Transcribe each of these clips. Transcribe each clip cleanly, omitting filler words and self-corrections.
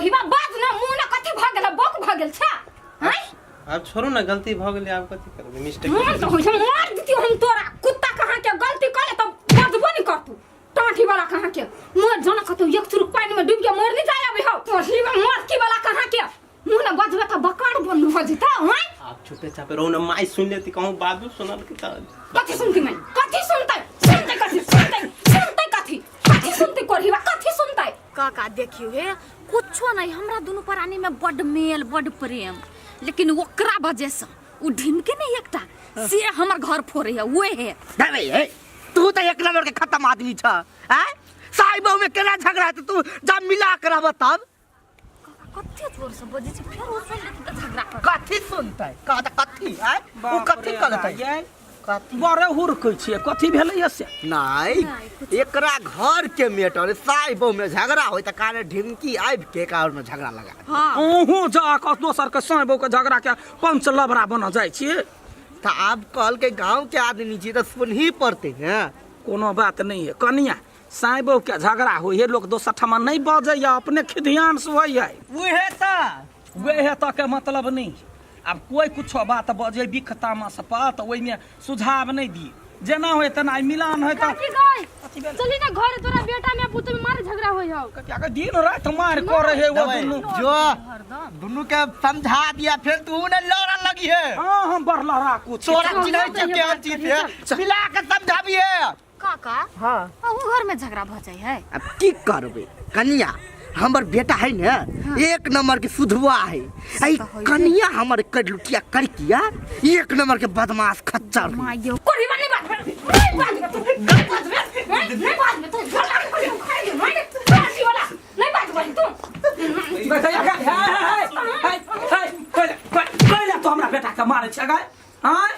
कोढ़ीबा बाज ना मुंह ना कथी भ गेल बक भ गेल छा हैं आब छोड़ू ने गलती भऽ गेलै आब कथी करबै मिस्टेक मन तो होइ छै मार दितियो हम तोरा कुत्ता कहाँ के गलती कर ले तब बजबो नहीं करतू टाँठी वाला कहाँ के मर जाना कतौ एक चुरुक पानी में डूब के मर नहीं जाए अभी हो कोढ़ीबा मरकी वाला कहाँ के मुंह ना बजबे त बकार बंद हो जेता हैं आब चुपे चापे रहू ने माय सुनि लेती कहूँ बाबू सुनल की तऽ कथी सुनती मैं कथी सुनते सुनते कथी सुनते सुनते कथी कथी सुनते कोढ़ीबा कथी सुनते काका देखियो हे कुछो नहीं हमरा दुनू प्राणी में बड मेल बड प्रेम लेकिन ओकरा वजह से उ ढिमके नहीं एकटा से हमर घर फोड़े है उहे है अरे हे तू तो एक नंबर के खत्म आदमी छ हैं साई बहू में केना झगड़ा है तू जब मिला के रहब तब काका कते जोर से बजै छै फेर ओ सुन लेतै तऽ झगड़ा कर कथी सुनतै कहत कथी आय ओ कथी कहतै कथी बड़े हुरकै छियै कथी भेलैया से नहीं एकरा घर के मेटर साई बहू में झगड़ा होय त काने ढिमकी आबि के एकरा में झगड़ा लगा हाँ अहूँ जा कऽ दोसर के साँय बहू के झगड़ा के पंच लबरा बना जाइ छियै त आब कहल के गांव के आदमी छी त सुनही पड़ते ने कोनो बात नहीं है कनिया साँय बहू के झगड़ा होइ है लोक दोसर ठमा नहीं बजैया अपने खिधियान से होइ है उहे त वएह तऽ के मतलब नहि आब कोइ कुछो बात बजै बिख तामस पर तऽ ओहिमे सुझाव नहि दी जेना होइ तेना आइ मिलान होइ तऽ काकी गई कथी भेल? चली ना घर तोरा बेटा में पुत में मारे झगड़ा होई हौ कतिया के दिन राति मार करे है वो दुनू जो दुनू के समझा दिया फिर तू ने लड़न लगी है हाँ हम बड़ लड़ाकू छी तोरा चिन्है छै केहन चीज है मिला के समझाबी है काका हाँ अहू घर में झगड़ा भऽ जाइ है अब की करबै कनिया हमर बेटा है ने एक नंबर के सुधुआ है आई तऽ होइते। कनिया हमर करलुटिया करकिया एक नंबर के बदमाश खच्चर है। माइयो कोढ़ीबा नहीं बाजबे नहीं बाजबे तू नहीं बाजबे हैं? नहीं बाजबे तू गला के खाई ले नहीं बाजी वाला नहीं बाजबे तू देखै हे हे हे हे हे कैले तो हमरा बेटा के मारै छै गाय आँय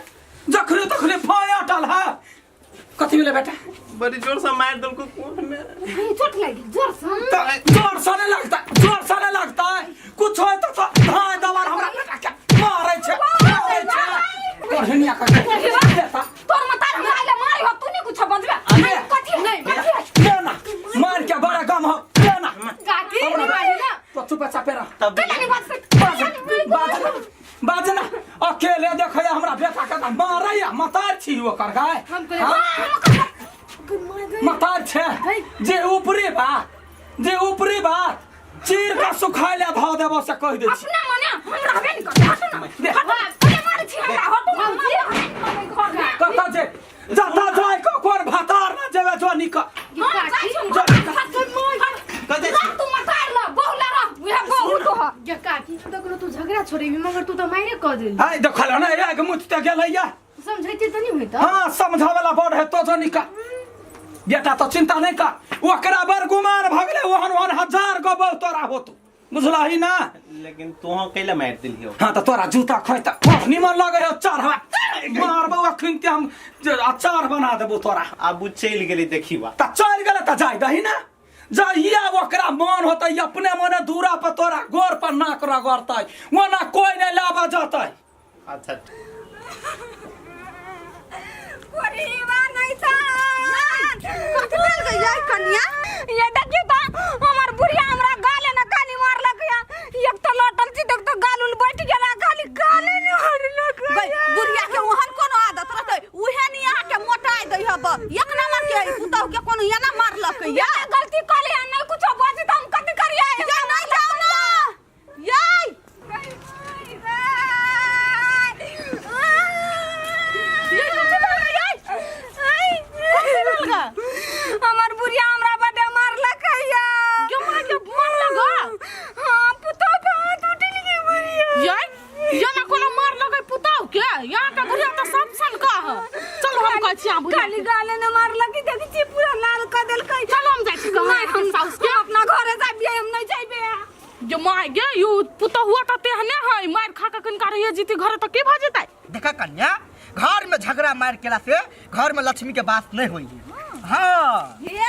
जखने तखने फाया टल है कथी भेलै बेटा बड़ी जोर से मार देलको कोन में नहीं चोट लगी जोर से त जोर से नहीं लगता जोर से नहीं लगता है कुछ होय तो तो धाय दवार हमरा बेटा के मारै छै मारै छै कोढ़निया के बेटा तोर मतार हमरा आइले मारी हो तू नहीं कुछ बजबे अरे। कथी नहीं कथी है? ले ना मार के बड़ा गम हो ले ना काकी नहीं बाजी ना तो चुप चापे रह तब कैला नहीं बाज सकते बाज बाज ना अकेले देखैया हमरा बेटा के तऽ मारैया मतार छी ओकर गाय हम कहलियै, हाँ? मतार छै जे ऊपरी बात जे ऊपरी बात चीर के सुखाय ले धऽ देबो से कहि दै छी अपना मने हम रहबे नहीं करते हटू ना दे। हटू ना अरे मारे छी हमरा हटू ना हम रहबे नहीं करबै घर में कतऽ जे जतऽ जाय को कोन भतार ना जेबे जो निक हम जाइ छी हम जो कतऽ छी? तू मतार ल बहु ल रह उहे बहु तो ह गे काकी हम तऽ कहलहुँ तू झगड़ा छोड़ेबी मगर तू तऽ मारे कऽ देली हाय देखल ना एक मुछ तऽ गेलैया समझैते तऽ नहि होइत हाँ समझावेला बड़ है तो जो निका बेटा तो चिंता नहीं कर ओकरा बड़ गुमान भऽ गेलै ओहन ओहन हजार गो बहु तोरा होतो बुझलही ना लेकिन तोह कैला मार दिलियो हाँ तो तोरा जूता खोइ तऽ बड़ निमन लगे हो चार हवा मारबौ अखन ते हम जे अचार बना देबो तोरा आब उ चलि गेलै देखिबा तऽ चलि गेलै तऽ जाय दही ना जहिया ओकरा मन होतै अपने मने दूरा पर तोरा गोर पर नाक रगड़तै ओना कोइ नहि लाबऽ जेतै अच्छा परिवार नहीं था कथी भेल गई यार कन्या ये देखियो त हमर बुढ़िया हमरा गाले न कानी मारलक या एक तो लटल छी देख तो गाल उल बैठ गेला खाली गाले न मारलक गई बुढ़िया के ओहन कोनो आदत रहतै उहे नी अहाँ के मोटाइ दै हब एक नंबर के है पुतहु के कोनो एना मारलक या ये गलती कले नहीं कुछो बाजी त हम कथी करिए या नहीं जाओ ना याई हमर बुढ़िया हमरा बड्डे मारलक या क्यों मार के मारलक हाँ पुतो के हाथ उठल गेल बुढ़िया याई ये ना कोनो मारलक है पुतहु के यहाँ के बुढ़िया तऽ सब सन का है चल हम कहै छी अहाँ बुढ़िया खाली गाले न मारलक देख छी पूरा लाल क देलकै चल हम जाइ छी नहीं कहाँ हम साउस के हम अपना घरे जाबियै हम नहीं जाइबे जे माय गे you पुतहुआ तऽ तेहने है मारि खा के कनिका रहिए जीती घरे तऽ की भऽ जेतै देखा कन्या घर में झगड़ा मार केला से घर में लक्ष्मी के वास नहीं होई है हाँ हे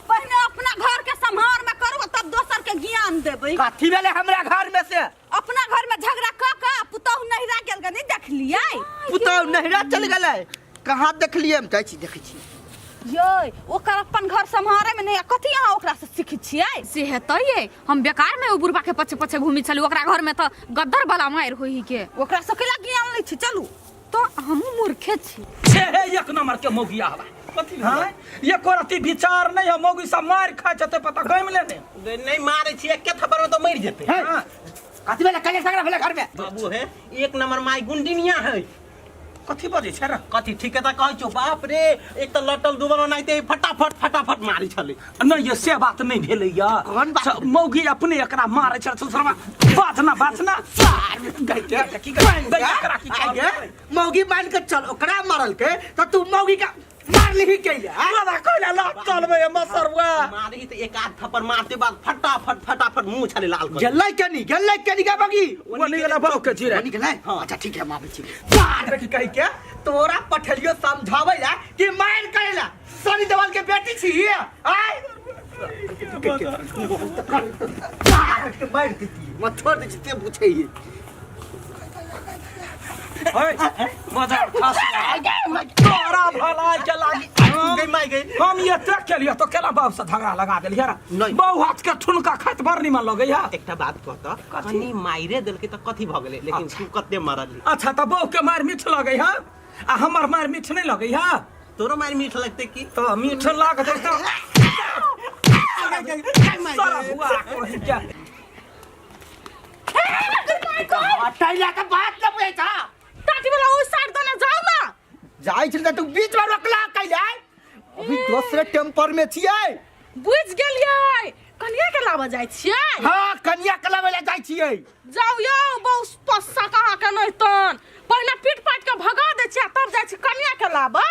पहिने अपना घर के सम्हार में करू तब दोसर के ज्ञान देबै कथी भेलै हमरा घर में से अपना घर में झगड़ा क क पुतहु नहिरा गेल गे नहीं देखलियै पुतहु नहिरा चल गेलै कहाँ देखलियै हम जाइ छी देखै छी यै ओकर अपन घर सम्हारे में नहीं कथी अहाँ ओकरा से सीखै छियै से हेतै ये हम बेकार में ओ बुढ़बा के पछे पछे घूमी छली ओकरा घर में तऽ गद्दर वाला मारि होई के ओकरा से कैला ज्ञान लै छी चलू तो हमहूँ मूर्खे छी छे हे एक नंबर के मौगिया हवा कथी हाँ एको रति विचार नहीं है मौगी सब मार खाइ छते पता गम लेने नहीं मारे छी एके थप्पड़ में तो मर जेते हे कथी भेलै कले झगड़ा भेलै घर में बाबू है एक नंबर माई गुंडिनिया है कथी बजै छै रे कथी ठीक है त कहै छौ बाप रे एक त लटल दुबल ओनाहिते फटाफट फटाफट मारी छलै नहीं ये से बात नहीं भेलै या कोन बात? मौगी अपने एकरा मारै छै ससुरवा बात ना बात ना गई के की गई एकरा की आगे मौगी मान के चल ओकरा मारल के त तू मौगी का मार लिही के आ दादा कोइला लात चलबै मसरुआ मारी त एक आध थप्पड़ मारते बाद फटाफट फटाफट मुंह छलै लाल कर गेलै केनी गेलै केनी के मौगी वो निकला बाऊ के जीरे बनी गेलै हाँ। अच्छा ठीक है माफी छी बात की कहि के तोरा पठलियो समझाबै ला कि मार करेला सनी देवल के बेटी छी आय मार देती मत छोड़ दे ते पूछे ही है मजार खास तोरा भला के लागी गई माई गई हम ये तक केलियो तो केला बाप से झगड़ा लगा देलियै रे नहीं। बहु हाथ के ठुनका खाइत बड़ निमन लगै है एकटा बात कहत कनी माइरे देलकै त कथी भ गेलै लेकिन तू कते मारली अच्छा तऽ बहु के मार मीठ लगै है आ हमर मार मीठ नहीं लगै है तोरो मार मीठ लगते की तऽ मीठ लागतै तऽ सारा बुआ कहीं के हटैला के बात न बुझै छ टाटी वाला ओइ साइड दने जाउ ना जाइ छल त तू बीच में रोकला कैले अभी दोसरे टेम्पर में छियै बुझ गेलियै कनिया के लाबऽ जाइ छियै हाँ कनिया के लाबै ला जाइ छियै जाउ यौ बहुत पस्सा कहाँ के नहि तन पहिने पीट पाट के भगा दै छियै आ तब जाइ छी कनिया के लाबऽ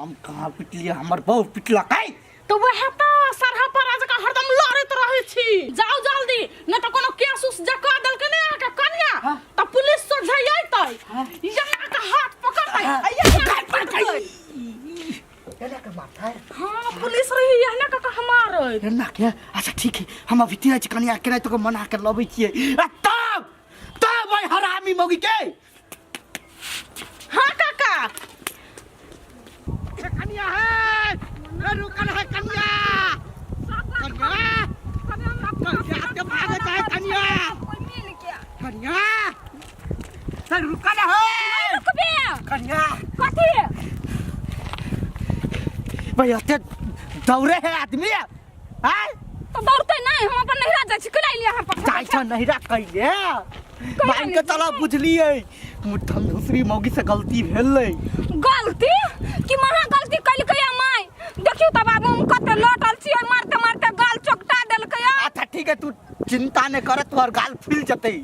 हम कहाँ पिटलियै हमर बहु पिटलकै तऽ वएह तऽ सरहा पर जकाँ हरदम लड़ैत रहै छी जाउ जल्दी नहि तऽ कोनो केस उस जे कऽ देलकै ने अहाँके कनिया तऽ पुलिस सोझे अयतै यहाँ के हाथ पकड़तै आ यहाँ के पकड़तै एना के मारतै हाँ पुलिस रही एहने कऽ कऽ मारैत एना के अच्छा ठीक है हम अभी तिरै छी कनिया के तो मना के लबै छियै आ तब तब ओइ हरामी मौगी के हाँ काका ए कनिया है ए रुकल है कनिया कनिया कनिया के भागे है कनिया कनिया सर रुकल है रुकबे कनिया कथी भाई एते दौड़े है आदमी आय तो दौड़ते नहीं हम अपन नहिरा जाइ छी केला एलियै अहाँ पर जाइ छ नहिरा कहिले मान के चला बुझलियै मुठन दूसरी मौगी से गलती भेलै गलती कि महा गलती कलकै या माय देखियौ तऽ बाबू हम कते लौटल छियै मारते मारते गाल चोकटा देलकै अच्छा ठीक है तू चिंता नहीं कर तोहर गाल फूल जतै।